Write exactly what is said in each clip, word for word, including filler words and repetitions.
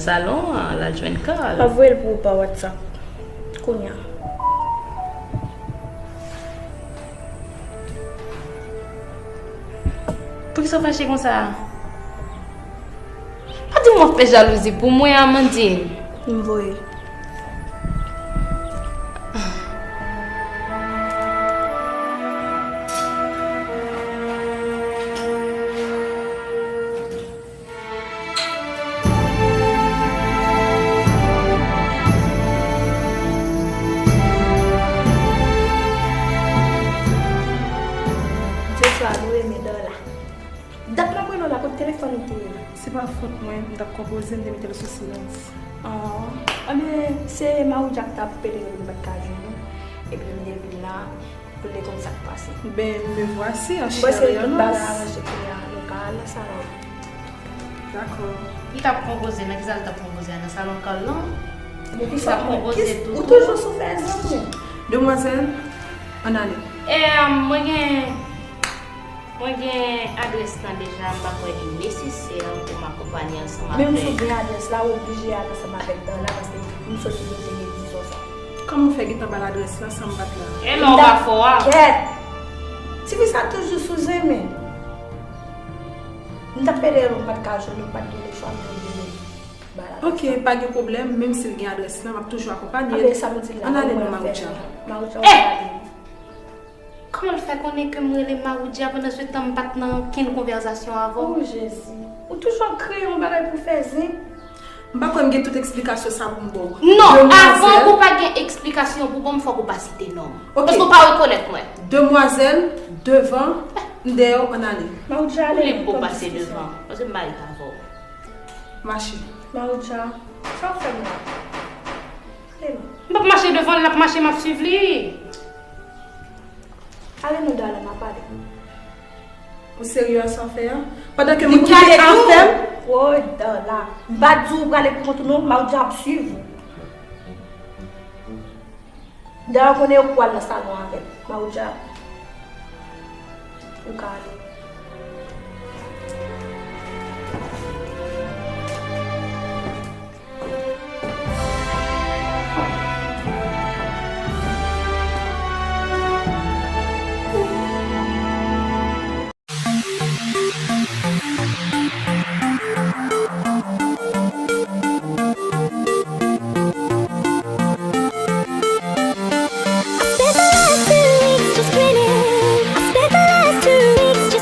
Salon an, l al jwenn Carl. M ap voye l pou ou pa WhatsApp. Kounye a. Poukisa w fache konsa? Pa di m w ap fè jalouzi pou mwen, Amandine. M voye. Joshua, nou renmen Dòla. Dat m ap rele w la, kote telefòn ou te ye? Se pa fòt mwen, m t ap konpoze, m te mete l sou silans. An, anben, se Mawoodja k t ap pede w, m pa t ka jwenn ou. Epi m te vin la, pou l te konn sa k pase. Ben, me voici, en chère Léonce. Mwen se tout bagay aranje kounye a, nou ka al nan salon. Dakò. Li t ap konpoze, nan kisa l t ap konpoze a? Nan salon Carl lan? Li t ap konpoze tou. Ou toujou sou fè zanmi. Demwazèl, ann ale. E, mwen gen Mwen gen adrès lan deja, m pa kwè li nesesè pou m akonpanye ansanm avèk. Menm si w gen adrès la, w oblije al ansanm avèk Dòla, paske m sot li te gen dizon sa. Kòman w fè gentan ba l adrès lan san m pa t la? E lè w pa fò a? Kèt! Tifi sa toujou sou zen men. M t ap pede l, m pa t ka jwenn, m pa t gen lechwa, m te oblije ba l adrès lan. Ok, pa gen pwoblèm, menm si l gen adrès lan, m ap toujou akonpanye l. Ann ale non, Mawoodja. Mawoudja, w pale. Kòman l fè konnen ke m rele Mawoudja pandan se tan m pa t nan okenn konvèsasyon avè w? Oh, Jezi. Ou toujou ap kreye yon bagay pou fè zen. M pa kwè m gen tout eksplikasyon sa pou m ba w. Non, avan ou pa gen eksplikasyon pou ban m, fòk ou pa site non m. Ok. Paske ou pa rekonèt mwen. Demwazèl, devan, m dèyè w, ann ale. Mawoudja, ale non, pou pase devan, paske m pa ret avè w. Mache. Mawoudja, sa w fè m la? Ale non. M p ap mache devan l, l ap mache, m ap swiv li. Ale non, Dòla, n a pale. Ou serye a sa w fè a? Pandan ke m kite afè m? Woy, Dòla. M pa di w prale pou kont ou non, Mawoudja ap swiv ou. Dayè, w konnen yo pou al nan salon avè l. Mawoudja, ou ka ale. I spent the last two weeks just grinning. I spent the last two weeks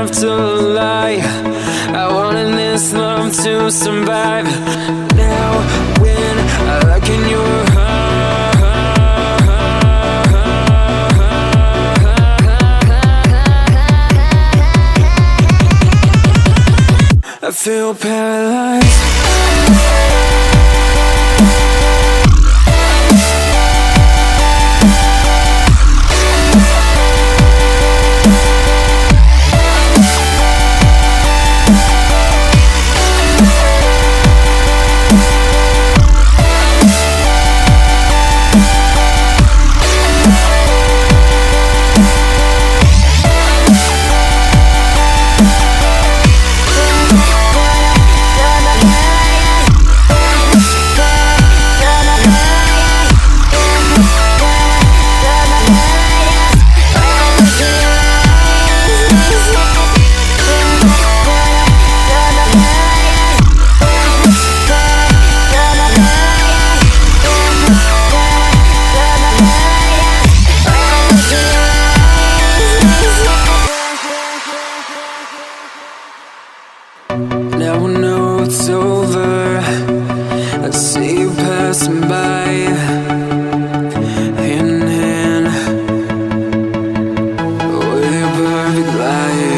To lie, I wanted this love to survive. Now, when I look in your eyes, I feel paralyzed. Now I know it's over. I see you passing by, hand in hand. We're perfect liars.